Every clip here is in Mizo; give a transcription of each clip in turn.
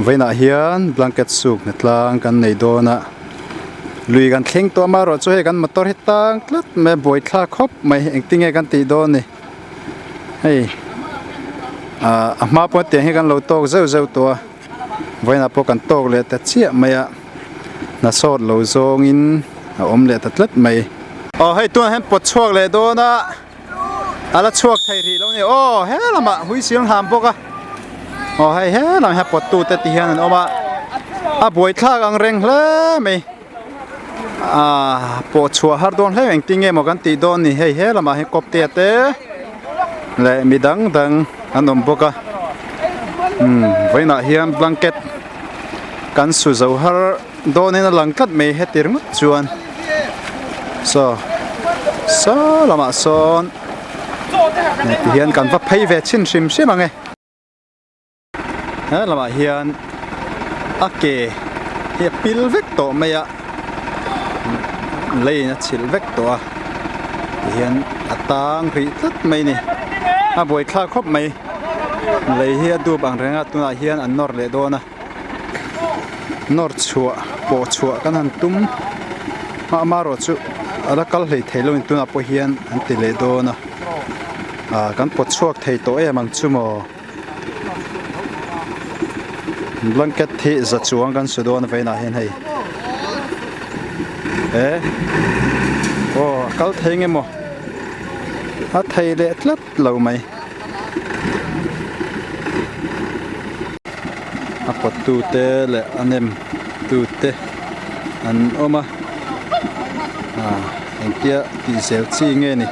Vawiinah hian blanket suk hnatlang kan nei dawn a, lui kan thleng tawh amaherawh chu hei kan motor hi tang tlat mai a buaithlak khawp mai engtin nge kan tih dawn ni hei ah a hma pawh tiang hi kan lo tawk zeuh zeuh tawh a vawiinah pawh kan tawk leh ta chiah mai a hna sawt lo zawngin a awm leh ta tlat mai. Aw hei tunah hian pawt chhuak leh dawn a. A la chhuak thei rih lo a ni aw he lamah hui siang hlam bawk a aw hei he lam hian pawt tute ti hian an awm a a buaithlak ang reng hle mai ah pawh chhuah har dawn hle engtin nge maw kan tih dawn ni hei he lamah hian kawp te te leh mi dang dang an awm bawk a umm vawiinah hian blanket kan su zo har. Dawnin a lang tlat mai heti ringawt chuan saw saw lamah sawn ti hian kan va phei ve chhin hrim hrim ang e he lamah hian a ke hi a pil vek tawh mai a lei in a chhilh vek tawh a ti hian a tang rih tlat mai a ni a buaithlak khawp mai lei hi a dup ang reng a tunah hian an nawr leh dawn a. Nawr chhuah pawh chhuah kan han tum a amaherawh chu a la kal hlei thei lo in tunah pawh hian an ti leh dawn a ah kan pawt chhuak thei tawh em ang chu maw blanket hi za chuang kan su dawn a vawiinah hian hei e aw a kal thei nge maw a thei leh tlat lo mai. A pawt tu te leh a nem tu te an awm a ah engtia tih zel chi nge ni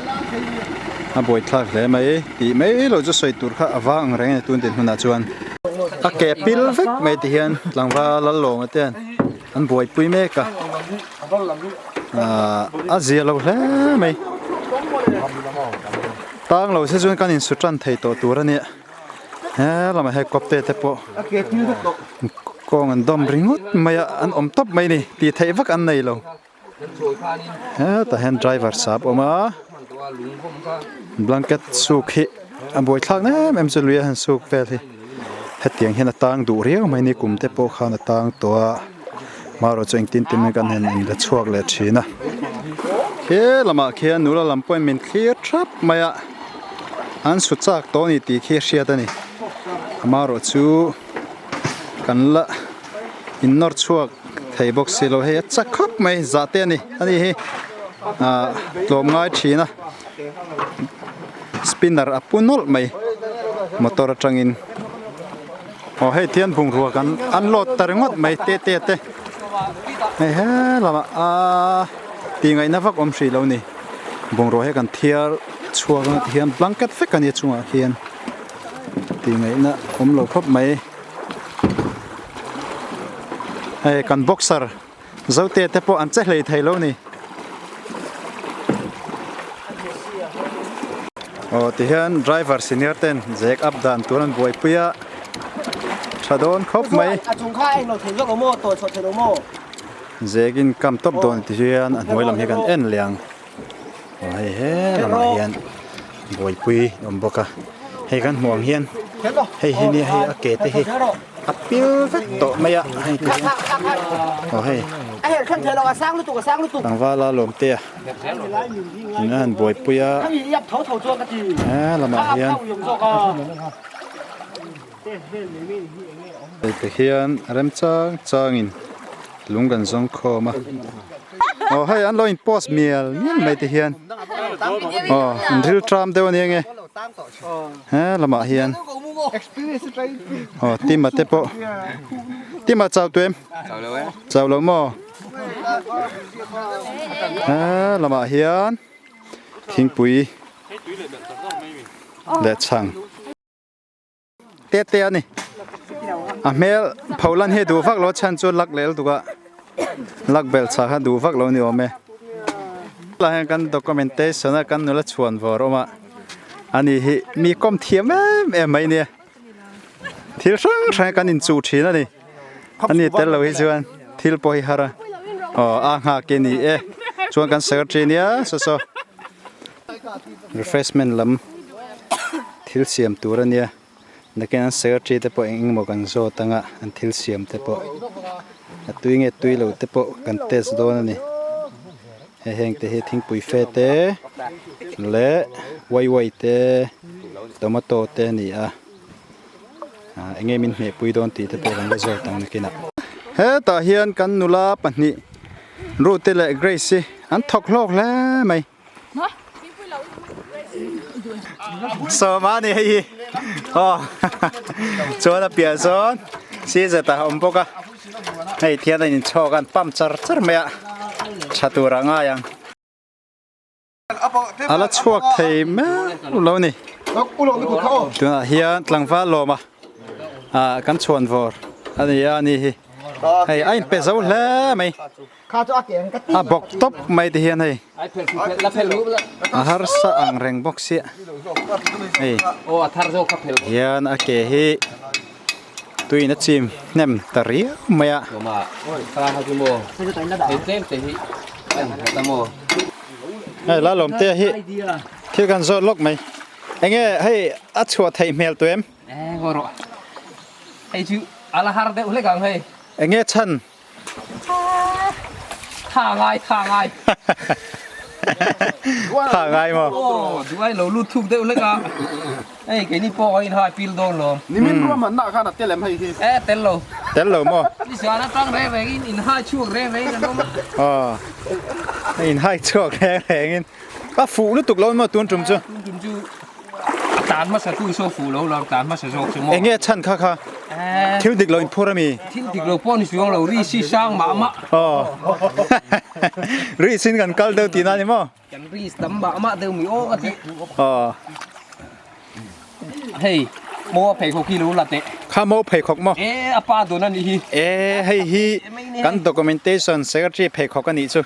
a buaithlak hle mai tih mai lo chu sawi tur kha a vang ang reng a ni tun din hunah chuan a ke pil vek mai ti hian tlangval lal lawng te hian an buaipui mek a ah a zia lo hle mai tang lo se chuan kan insu tan thei tawh tur a nia. He lamah hei kawp te te pawh kawng an dawm ringawt mai a an awm tawp mai a ni tih theih vak an nei lo hetah hian driver sap a awm a blanket suk hi a buaithlak em em chu lui a han suk vel hi hetiang hian a tang duh riau mai a ni kum te pawh khan a tang tawh a marawh chu engtin tin kan han inla chhuak leh thin a he lamah khian nula lam pawhin min thlir thap mai a. An su chak tawh a ni tih khi a hriat a ni. Amaherawh chu kan la innawr chhuak thei bawk si lo hei a chak khawp mai zah te a ni a ni hi ah tlawm ngai thin a spinner a pu nawlh mai motor atangin aw hei thian bungrua kan an load ta ringawt mai te te te hei he lamah aaa tih ngaihna vak awm hrih lo a ni. Bungrua hi kan thiar chhuak ang ti hian blanket vek a nia chungah khian tih ngaihna awm lo khawp mai hei kan boxer zote te pawh an che hlei thei lo ni aw ti hian driver senior ten zek up dan tur an buaipui a tha dawn khawp mai. Zekin kam tawp dawn ti hian a hnuai lam hi kan en leh ang aw hei he lamah hian buaipui a awm bawk a hei kan hmuh ang hian hei hi nia hei a ke te hi a pil vek tawh mai a hei ti hian aw hei tlangvala lawmte a in a han buaipui a he lamah hian Hei te hian remchang changin lung kan zawng khawm a aw hei an lo in post mial mial mai te hian aw an ril tram deuh a nia nge he lamah hian aw tima te pawh tima chau tu em chau lo maw he lamah hian thingpui leh chhang. Te te a ni. A hmel pholan hi duh vak lo chhan chu lak lel tuk a lak bel chah kha duh vak lo ni awm e. Lah hian kan documentation a kan nula chhuan vawr awm a ani hi mi kawm thiam em em mai nia. Thil hrang hrang kan inchuh thin a ni. Ani tel lo hi chuan thil pawh hi har a. Aw a nghak i ni e. Chuan kan secretary nia saw saw. Refreshment lam thil siam tur a nia. Nakin an secretary te pawh eng eng emaw kan zawt anga an thil siam te pawh a tui nge tui lo te pawh kan test dawn a ni. Hei heng te hi thingpui fe te leh waiwai te tomato te a ni a ah eng nge min hmeh pui dawn tih te pawh kan la zawt ang nakinah. Hetah hian kan nula pahnih Ruth te leh Grace hi an thawk hlawk hle mai. Sawma a ni hei hi aw chuan a piah zawn si zet a awm bawk a hei thian a inchhawk a an pump char char mai a tha tur ah ngai ang a la chhuak thei meuh lo a ni tunah hian tlangval lawm a ah kan chhuan vawr a ni a ni hi hei a inpe zo hle mai. A bawk tawp mai te hian hei a harsa ang reng bawk sia hei hian a ke hi tuiin a chim hnem ta riau mai a. Hei la lawm te hi thil kan zawt lawk mai enge hei a chhuah theih hmel tawh em? Enge chhan? Tha ngai tha ngai. Tha ngai maw? Aw duai lo lut thuk deuh hlek a. Hei keini pawh kan inhai pil dawn lo. Nimin ruahman nah khan a tel em hei hi? E tel lo. Tel lo maw? Nizan atang reng reng in inhai chhuak reng reng in an awm a. Aw inhai chhuak reng reng in a fuh lutuk lo maw tun tum chu? Tun tum chu A tlan hmasa tu saw fuh lo lo tlan hmasa zawk chu maw. Enge chhan kha kha? Thil dik lo in phur ami? Thil dik lo pawh ni chuang lo ri si sang mah mah. Aw. Ri sin kan kal deuh tihna ni maw? Kan ri tam mah mah deuh mi aw ka ti. Aw. Hei maw a pheikhawk hi lo la teh. Kha maw pheikhawk maw? E a pa dawn a nih hi. E hei hi kan documentation secretary pheikhawk a nih chu.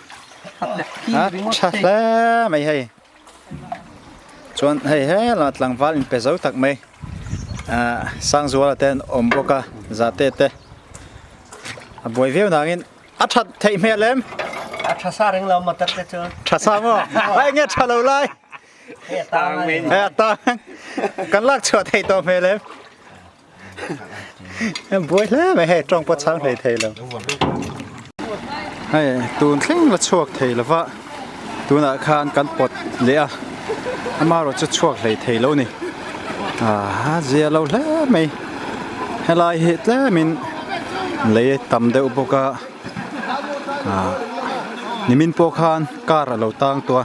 A tha hle mai hei. Chuan hei helaiah tlangval inpe zo tak mai ahh Sangzuala te an awm bawk a zahte te a buai viau nangin a that theih hmel em? A tha sa reng lo maw tak te chu. Tha sa maw? A enge tha lo lai? Hei a tang a ni. Hei a tang kan lak chhuah theih tawh hmel em? Buai hle mai hei tawng pawh chhang hlei thei lo. Hei tun thleng la chhuak thei lo va tunah khan kan pawt leh a amaherawh chu chhuak hlei thei lo ni ah zia lo hle mai helai hi tlemin lei tam deuh bawk a ah nimin pawh khan car a lo tang tawh a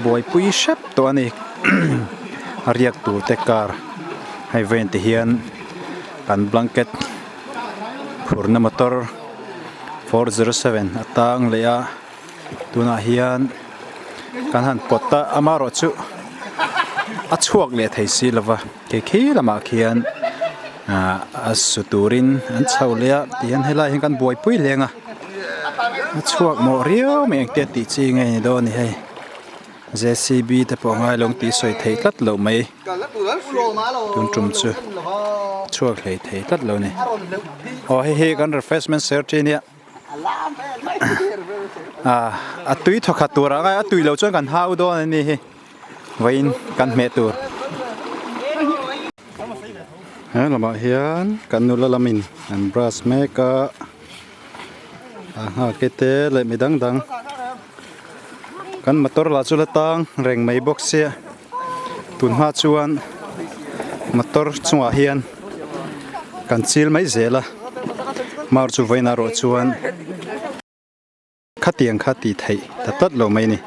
buaipui hrep tawh a ni a riak tur te car. Hei vawiin te hian kan blanket phurna motor 407 a tang leh a tunah hian kan han pawt a amaherawh chu a chhuak leh thei si lova kei khi lamah khian ah a su turin an chho leh a tihian helai hian kan buaipui leng a a chhuak mawh riau mai engtia tih chi nge ni dawn a ni hei. Jcb te pawh ngai lo tih sawi theih tlat loh mai tun tum chu chhuak hlei thei tlat lo ni aw hei hi kan refreshment ser thin nia ah a tui thawkhat tur ah ngai a tui lo chuan kan hau dawn a ni hi vawiin kan hmeh tur he lamah hian kan nula lamin an brush mek a a nghak te leh mi dang dang. Kan motor lah chu la tang reng mai bawk sia tun hma chuan motor chungah hian kan chil mai zel a mar chu vawiin erawh chuan khatiang kha tih theih ta tlat lo mai a ni.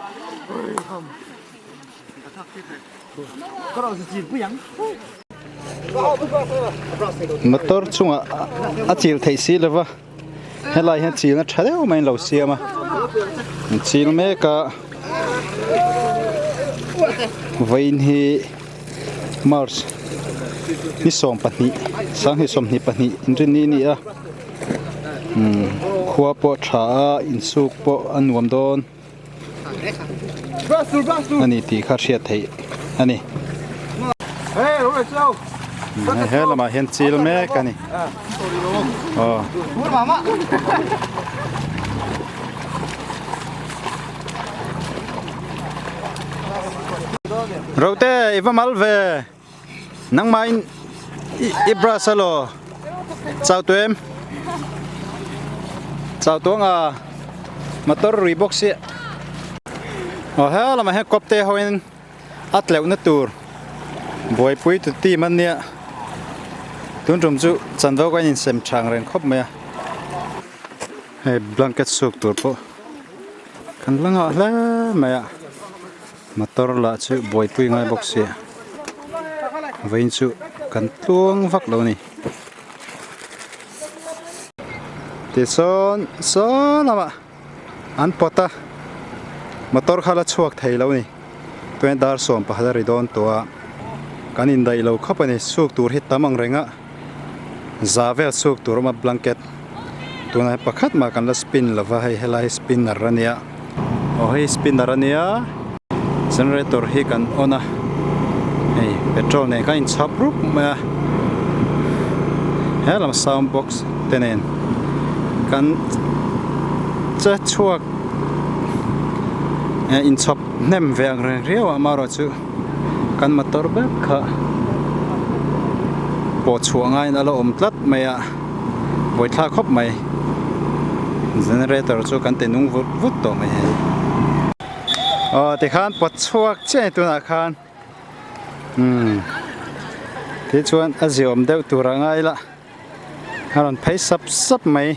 Motor chungah a chil theih si lova. Helai hian chilna tha deuh mai an lo siam a an chil mek a vawiin hi march ni 12 2022 inrinni a ni a umm khua pawh a tha a insuk pawh a nuam dawn a ni tih kha hriat theih a ni he lamah hian chil mek a ni aw Rote i va mal ve nangmahin. I brush alo chau tu em chau tu anga motor rui bawk si aw he lamah hian kawp te ho in a tleuh na tur buaipui tu team an nia tun tum chu chanvo ka insem thang reng khawp mai a hei blanket suk tur pawh kan la nghah hle mai a. Motor lah chu buaipui ngai bawk sia vawiin chu kan tluang vak lo a ni tichuan saw lamah an pawt a motor kha la chhuak thei lo a ni tuna dar sawm pakhat a ri dawn tawh a kan indaih lo khawp a ni suk tur hi tam ang reng a za vel suk tur a awm a blanket tunah hian pakhat mah kan la spin lo va hei helai hi spinner a nia. Aw hei spinner a nia generator hi kan on a hei petrol nen khan a inchhap rup mai a helam sound box te nen kan che chhuak eh inchhawp hnem ve ang reng riau a amaherawhchu kan motor ber kha pawh chhuah ngaiin a la awm tlat mai a. Buaithlak khawp mai. Generator chu kan ti nung vut vut tawh mai hei. Aw tikhan pawt chhuak chiah a ni tunah khan umm tichuan a ziawm deuh tur a ngai la a rawn phei sap sap mai.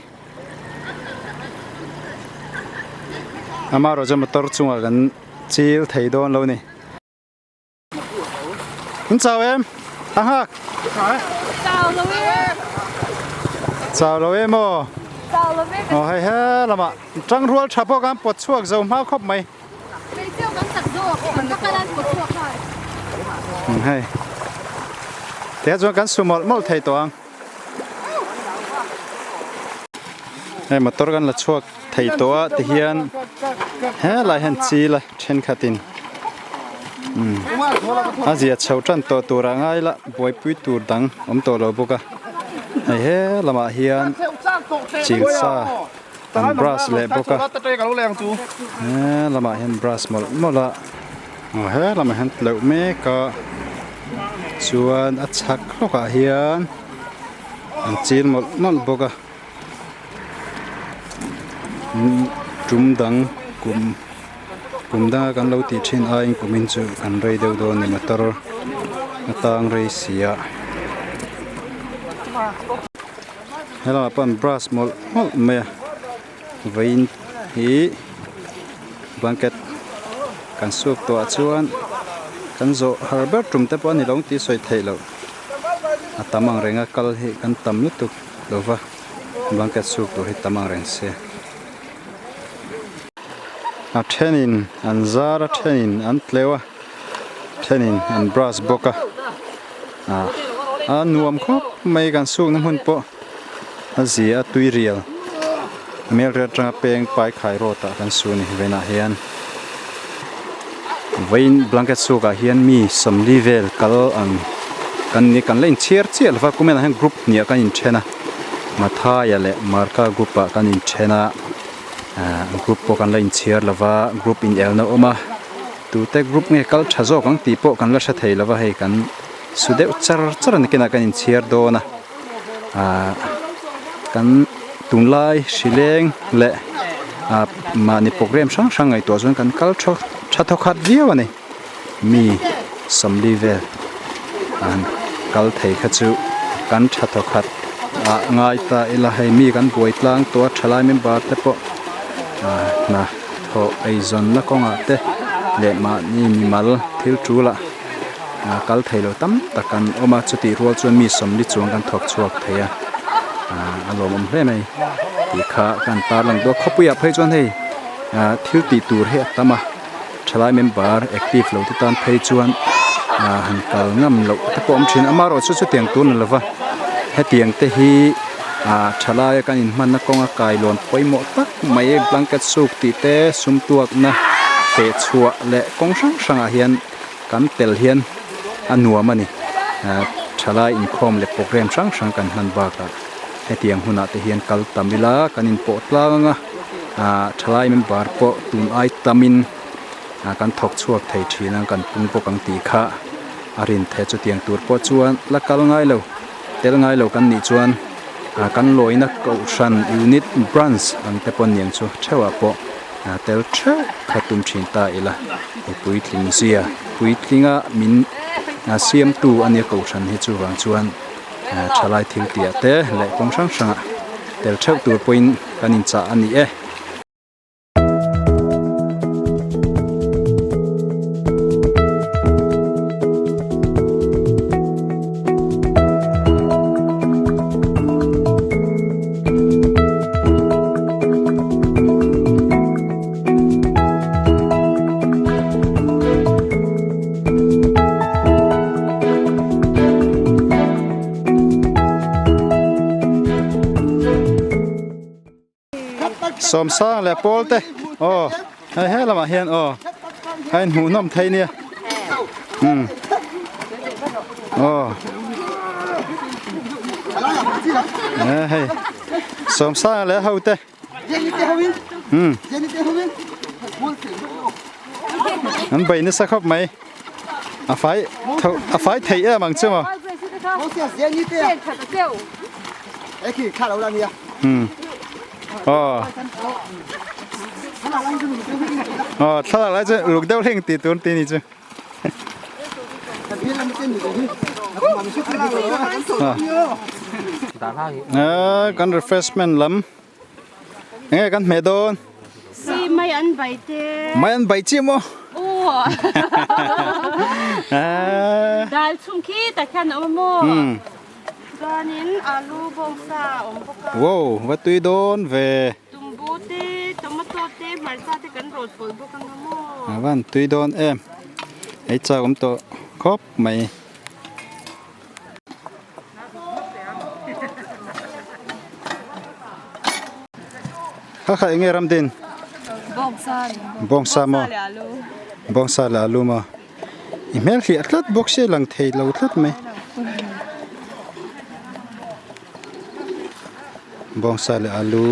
Amaherawhchu motor chungah kan chil thei dawn lo a ni. In chau em? A nghak. Chau lo e. Chau lo em aw. Chau lo e. Aw hei he lamah tang rual tha pawh kan pawt chhuak zo hma khawp mai. Hei chiu kan chak zawk kan va kal an pawt chhuak nghal. Hei. Tikha chuan kan su mawlh mawlh thei tawh ang. Hei motor kan la chhuak thei tawh a tihian helai hian chil a thenkhatin umm a zia chho tan tawh tur ah ngai la buaipui tur dang awm tawh lo bawk a hei he lamah hian chil sa an brush leh bawk a he lamah hian brush mawlh mawlh a aw he lamah hian tleuh mek a chuan a chhak hlawkah hian an chil mawlh mawlh bawk a. Tum dang kum kum danga kan lo tih thin aiin kumin chu kan rei deuh dawn a ni motor a tang rei si a helamah pawh an brush mawlh mawlh mai a vawiin hi blanket kan suk tawh ah chuan kan zawh har ber tum te pawh a ni lo tih sawi theih loh a tam ang renga kal hi kan tam lutuk. Lo va blanket suk tur hi tam ang reng se. A thenin an zar a thenin an tleu a thenin an brush bawk a ah a nuam khawp mai kan sukna hmun pawh a zia a tui rial hmel rial atanga peng pai khai rawt ah kan su a ni vawiinah hian vawiin blanket suk ah hian mi sawmli vel kal ang kan ni kan la inchhiar chiah lova kumenah hian group hniah kan inthen a Mathaya leh Marka group ah kan inthen a ah group pawh kan la inchhiar lova group inelna a awm a tute group nge kal tha zawk ang tih pawh kan la hre thei lova hei kan su deuh char char a ni kinah kan inchhiar dawn a ah kan tunlai hrileng leh ah mahni program hrang hrang ngaihtuah chuan kan kal tha tha thawkhat viau a ni. Mi sawmli vel an kal thei kha chu kan tha thawkhat ah ngai ta ila hei mi kan buai tlang tawh a thalai member te pawh ah hna thawh eizawnna kawngah te leh mahni mimal thil tul ah ah kal thei lo tam tak an awm a chutih rual chuan mi sawmli chuang kan thawk chhuak thei a ah a lawmawm hle mai tih kha kan tarlang dawn khawpuiah phei chuan hei ah thil tih tur hi a tam a. Thalai member active lo te tan phei chuan ah han kal ngam loh te pawh a awm thin a amaherawh chu chutiang tur a ni lova hetiang te hi ah thalai a kan inhmanna kawnga kailawn pawimawh tak mai blanket suk tih te sum tuakna feh chhuah leh kawng hrang hrangah hian kan tel hian a nuam a ni ah thalai inkhawm leh program hrang hrang kan hman bakah hetiang hunah te hian kal tam ila kan inpawh tlang ang a. Ah thalai member pawh tun ai tamin ah kan thawk chhuak thei thin a kan pung bawk ang tih kha a rin theih chutiang tur pawh chuan la kal ngai lo. tel ngai lo kan nih chuan kan lawina kohhran unit branch ang te pawh niang chu theuhah pawh tel theuh kha tum thin ta ila he puitling zia puitlinga min siamtu a nia kohhran hi chuvang chuan thalai thil tih ah te leh kawng hrang hrangah tel theuh tur pawhin kan inchah a ni e. Sawmsang leh pawl te aw hei he lamah hian aw a inhmuh nawm thei nia umm aw e hei Sawmsang leh ho te umm an bei nasa khawp mai a fai tho a fai thei em ang chu maw. Umm aw aw thlalak lai chu uluk deuh hleng tih tur tih ni chu ah kan refreshment lam enge kan hmeh dawn si mai an bai te mai an bai chiah maw dal chhung khi tak hian a awm a maw. Chuanin alu bawngsa a awm bawk a. Wow, va tui dawn ve. Tumbu te, tomato te, hmarcha te kan rawt pawlh bawk anga maw. A van tui dawn em. Ei chak awm tawh khawp mai. Kha kha enge Ramdin? Bawngsa. Bawngsa maw? Bawngsa leh alu maw? I hmel hliah tlat bawk sia lang thei lo tlat mai. Bawngsa leh alu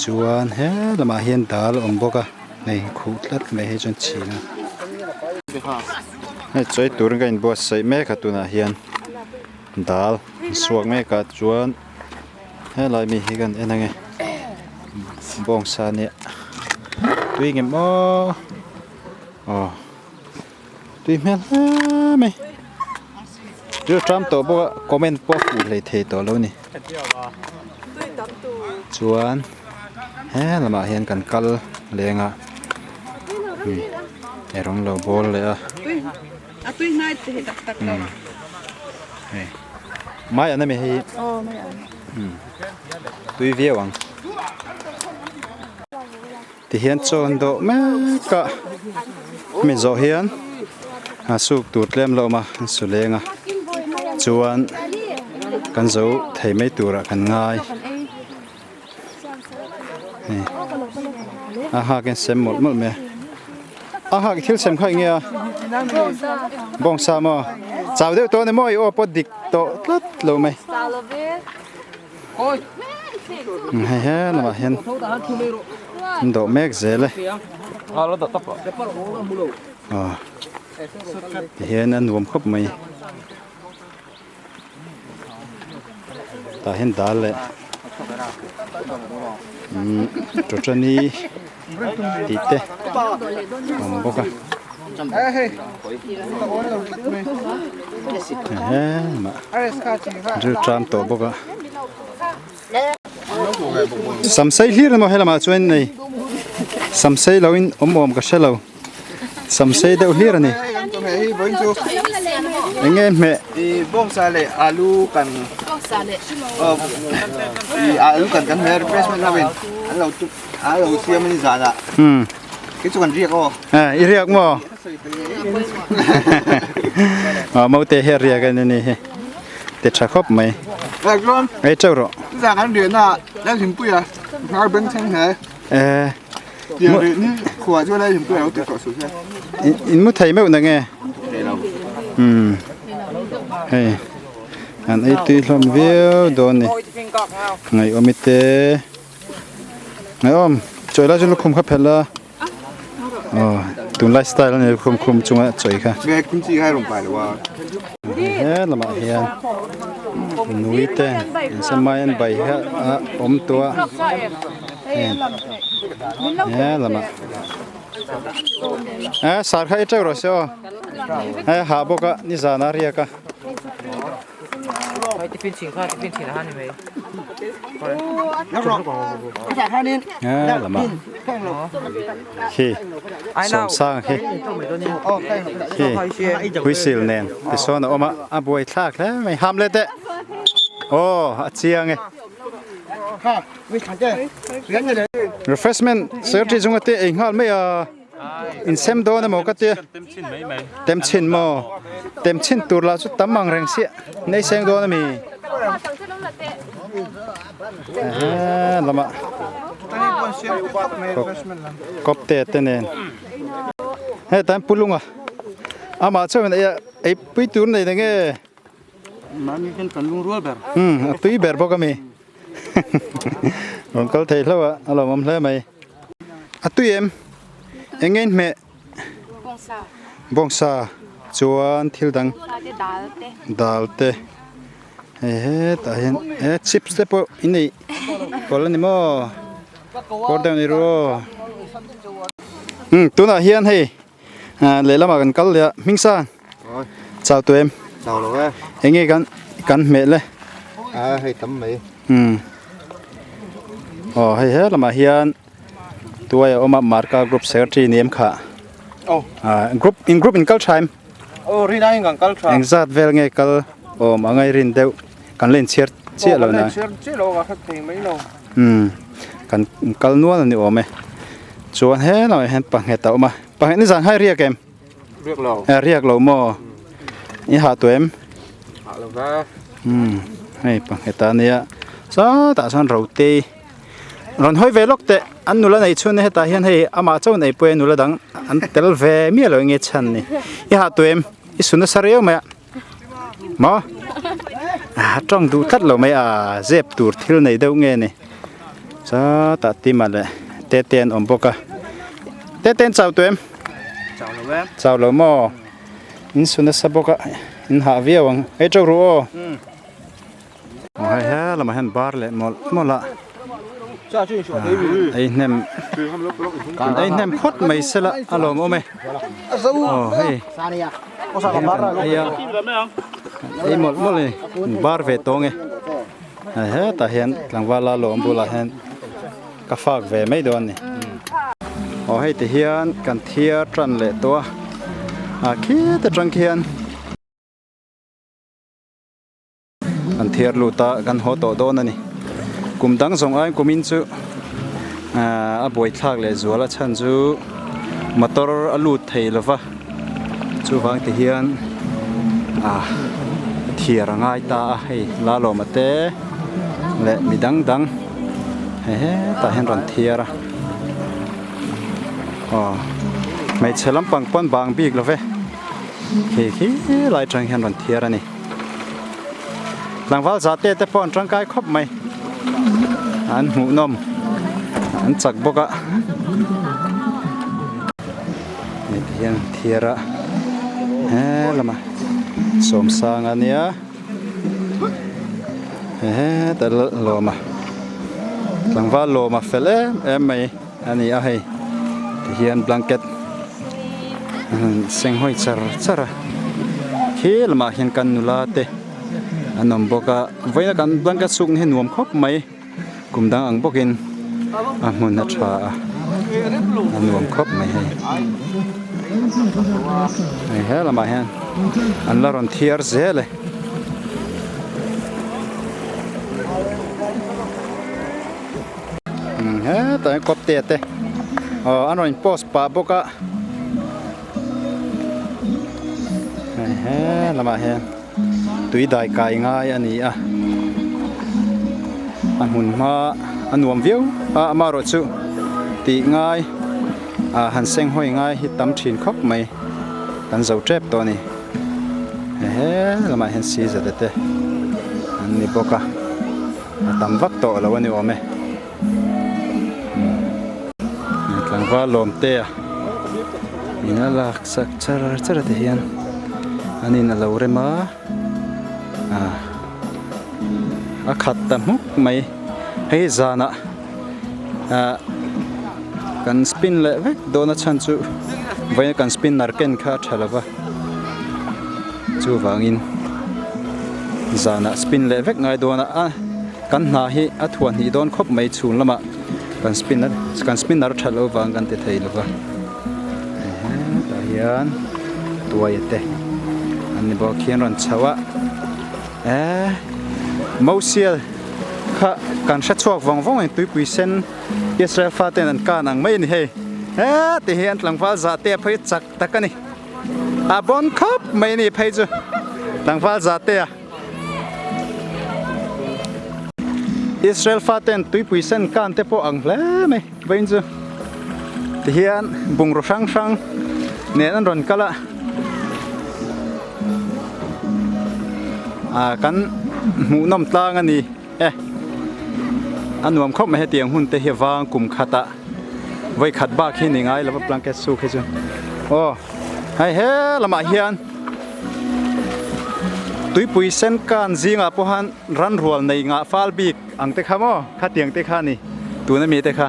chuan he lamah hian dal a awm bawk a hei khuh tlat mai hei chuan chhin a. Hei chawi turin ka inbuatsaih mek a tunah hian dal an suak mek a chuan helai mi hi kan en ange bawngsa nia tui ngem aw. Aw tui hmel hle mai ril tram tawh bawk a comment pawh a fuh hlei thei tawh lo ni chuan he lamah hian kan kal leng a ei rawng lo bawl leh a hei mai an ami hei hi tui viau ang. Tihian chaw an dawh mek a, hemi zawh hian a suk tur tlem lo awm a, an su leng a, chuan kan zo thei mai turah kan ngai hei a hak in sem mawlh mawlh mai a, a hak thil sem kha eng nge a bawngsa maw chau deuh tawh a ni maw i aw pawh dik tawh tlat lo mai. Hei he lamah hian an dawh mek zel e aw tihian a nuam khawp mai tah hian dal leh umm tawtani tih te a awm bawk a he lamah ril tram tawh bawk a samsei hlir emaw helamah chuan nei samsei lo in awm awm ka hre lo samsei deuh hlir a ni eng nge hmeh bawngsa leh alu kan alu kan kan hmeh refreshment ho in an lo tuk a lo siam a ni zan ah kei chu kan riak aw i riak maw aw maute hi a riak a ni hi ti tha khawp mai ei teuh rawh zan kan riah na ah Lalhlimpuia hnar beng thleng hle tiang rih ni khua chu Lalhlimpuia lo ti tawh suh se in mu thei meuh na nge umm hei an ei tui hlawm viau dawn ni ngaihawm i te ngaihawm chawi lai chu lukhum kha phelh la aw tunlai style a ni lukhum khum chunga chawi kha nge khum chi kha rawn pai lo a he lamah hian. Nui te samai an bai hi a awm tawh a he lamah eh sar kha i teuh rawh se aw hei a hah bawk a nizan a riak a. He lamah khi sawmsang khi khi whistle nen tisawn a awm a a buai thlak hle mai ham leh teh aw a chiang e refreshment secretary chunga te ei nghal mai a. Insem dawn emaw ka tia tem chhin maw tem chhin tur lah chu tam ang reng sia nei seng dawn ami ehe lamah kawp te te nen hei tan pulunga amah chuan ei ei pui tur nei nge a tui ber bawk ami. Rawn kal thei hlauh a, a lawmawm hle mai. A tui em? Eng nge in hmeh? Bawngsa. Bawngsa chuan thil dang. Dal te. Dal te. Hei hetah hian he chips te pawh in ei kawlh a ni maw? Kawr deuh ni ru aw. Umm tunah hian hei lehlamah kan kal leh a Hmingsan. Chau tu em? Chau lo e. Eng nge kan kan hmeh le? A hei tam mai. Umm. Aw hei he lamah hian tuai a awm a Marka group secretary ni em kha. Aw. Ah group in group in kal tha em? Aw rin aiin kan kal tha. Engzat vel nge kal awm a ngai rin deuh kan la inchhiar chiah lo na. Aw kan la inchhiar chiah lo a ka hre thei mai lo. Umm kan kal nual a ni awm e. Chuan he lamah hian panghet a awm a. Panghet nizan hai riak em? Riak lo. Eh riak lo maw? I hah tawh em? Hah lo va. Umm hei panghet a nia sawtah sawn rote rawn hawi ve lawk teh an nula nei chhun hetah hian hei amah chauh nei pawh nula dang an tel ve miah lo enge chhan ni i hah tawh em? I su nasa riau mai a maw? A tawng duh tlat lo mai a zep tur thil nei deuh nge ni sawtah tima leh tete an awm bawk a tete an chau tawh em? Chau lo e. Chau lo maw? In su nasa bawk a, in hah viau ang. Hei teuh ru aw. Aw hei he lamah hian bar leh mawlh mawlh a. Ei hnem kan ei hnem phawt mai sela a lawmawm e. Aw hei ei a ei mawlh mawlh a ni bar ve tawng e. Hei hetah hian tlangval a lawm bulah hian. Ka fak ve mai dawn a ni. Aw hei ti hian kan thiar tan leh tawh a, ah khit atang khian kan thiar lut a kan haw tawh dawn a ni. Kum dang zawng aiin kum in chu ah a buaithlak leh zual a chhan chu motor a lut thei lo va chuvang ti hian ah thiar a ngai ta a hei Lalawma te leh mi dang dang. Hei hetah hian rawn thiar a aw hmeichhe lampang pawn bang bik lo ve khi khi lai atang hian rawn thiar a ni tlangval za te te pawh an tangkai khawp mai an hmuh nawm an chak bawk a hei ti hian thiar a he lamah sawmsang a nia. Heta lawma tlangval lawma fel em em mai a ni a hei tihian blanket seng hawi char char a khi lamah hian kan nula te an awm bawk a vawiina kan blanket suk hi nuam khawp mai kum dang ang bawkin a hmun a tha a a nuam khawp mai hei hei he lamah hian an la rawn thiar zel e. Hetah hian kawp te te aw an rawn in post pah bawk a hei he lamah hian. Tui dai kai ngai a ni a, a hmun hma a nuam viau a amaherawh chu tih ngai ah han seng hawi ngai hi tam thin khawp mai kan zo tep tawh a ni he lamah hian scissor te an ni bawk a a tam vak tawh lo a ni awm e. Tlangval lawm te a in a lak sak char char a ti hian an in a lo rem a ah. A khat ta hmuk mai hei zanah ah kan spin leh vek dawn a chhan chu vawiin kan spinner ken kha a tha lo va chuvangin zanah spin leh vek ngai dawn a kan hna hi a thuah hnih dawn khawp mai chhung lamah kan spin kan spinner tha lo vang kan ti thei lo va tah hian tuai te an ni bawk khian rawn chho a. Eee Mosiel kha kan hre chhuak vawng vawng ang tuipui sen Israel fa ten an kan ang mai a ni hei eee ti hi an tlangval zah te a phei chak tak a ni a bawn khawp mai a ni phei chu tlangval zah te a Israel fa ten tuipui sen kan te pawh ang hle mai vawiin chu ti hian bungraw hrang hrang nen an rawn kal a. Ah kan hmuh nawm tlang a ni e a nuam khawp mai hetiang hun te hi vang kum khat ah vawi khat bak hi ni ngai lova blanket suk hi chu aw hei he lamah hian tuipui sen kan zingah pawh han ran rual nei ngah fal bik ang te kha maw khatiang te kha a ni tuna mi te kha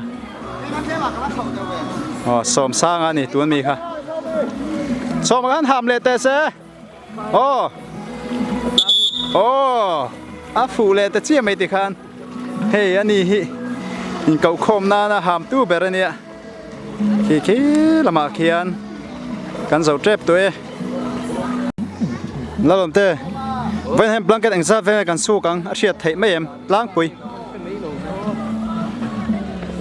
aw sawm sang a ni tuna mi kha sawm khan ham leh teh se. Aw aw a fuh leh ta chiah mai tikhan hei a ni hi inkoh khawm nana ham tu ber a nia khi khi lamah khian kan zo tep tawh e lalawm te vawiin hian blanket eng zat vel kan suk ang a hriat theih mai em tlangpui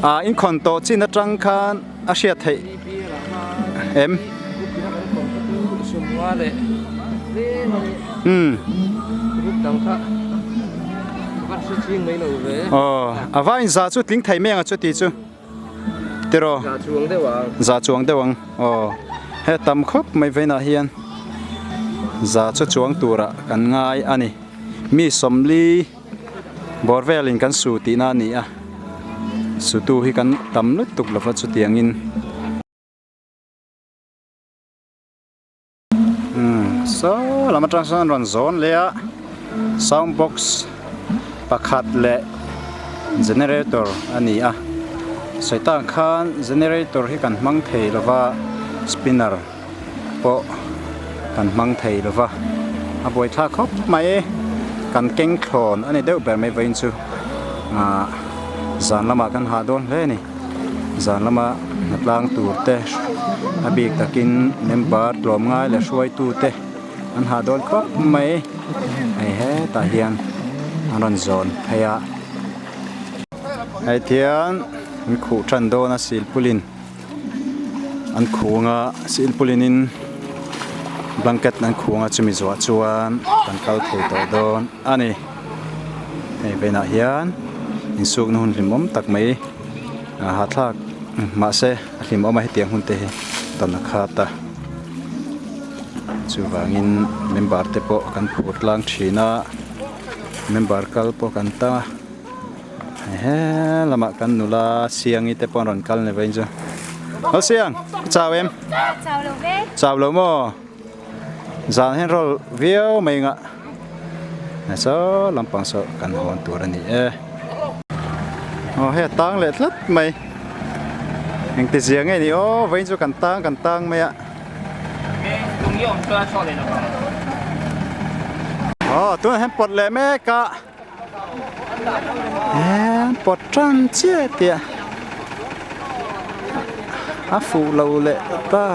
ah inkhawn tawh chin atang khan a hriat theih em? Umm Aw a va in za chu tling thei mai ang a chuti chu tiraw za chuang deuh ang aw he tam khawp mai vawiinah hian za chu chuang turah kan ngai a ni mi sawmli. Bawr velin kan su tihna a ni a, sutu hi kan tam lutuk lova chutiangin umm saw lam atang sawn rawn zawn leh a sound box pakhat leh generator a ni a sawi tak khan generator hi kan hmang thei lova spinner pawh kan hmang thei lo va a buaithlak khawp mai kan keng thlawn a ni deuh ber mai vawiin chu ahh zan lamah kan hah dawn hle a ni zan lama hnatlang tur te a bik takin member tlawm ngai leh hruaitu te an hah dawn khawp mai hei hetah hian an rawn zawn phei a hei thian an khuh tan dawn a silpulin. An khung a silpawlin in blanket an khung a chumi zawh chuan kan kal thei tawh dawn a ni hei venah hian insukna hun hlimawm tak mai a hahthlak mahse a hlimawm a hetiang hun te hi tawn a khat a chuvangin member te pawh kan phur tlang thin a member kal pawh kan tang a. He lamah kan nula Siangi te pawh an rawn kal ni vawiin chu. Hau Siang, i chau em? Chau lo ve. Chau lo maw? Zan hian rawl viau mai ngah. Hei saw lampang saw kan hawn tur a ni e. Aw hei a tang leh tlat mai. Engti zia nge ni aw vawiin chu kan tang kan tang mai a. Aw tunah hian pawt leh mek a. Eee pawt tan chiah tih a fuh lo leh ta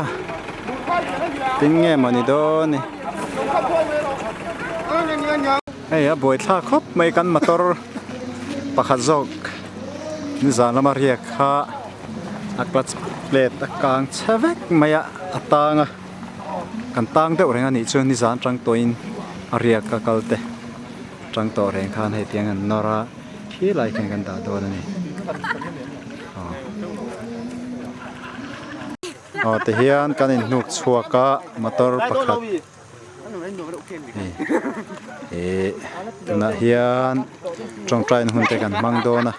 tin nge mawni dawn ni hei a buaithlak khawp mai kan motor pakhat zawk nizan lama riak kha a clutch plate a kang chhe vek mai a a tang a kan tang deuh reng a nih chu nizan atang tawhin a riak a kal te. Tang tawh reng khan hei tiang an nawr a khi lai khian kan dah dawn a ni aw ti hian kan inhnuk chhuak a motor pakhat hei ih tunah hian tawngtaina hun te kan hmang dawn a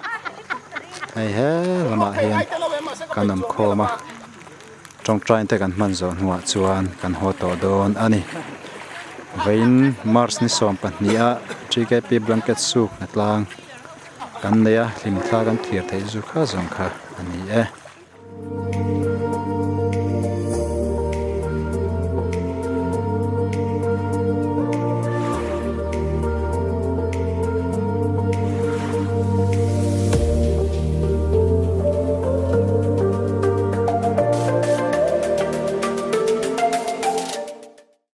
hei he lamah hian kan awm khawm a tawngtaina te kan hman zawh hnuah chuan kan haw tawh dawn a ni vawiin march ni 12 a. TKP blanket suk hnatlang kan nei a hlimthla kan thlir theih zu kha zawng kha a ni e.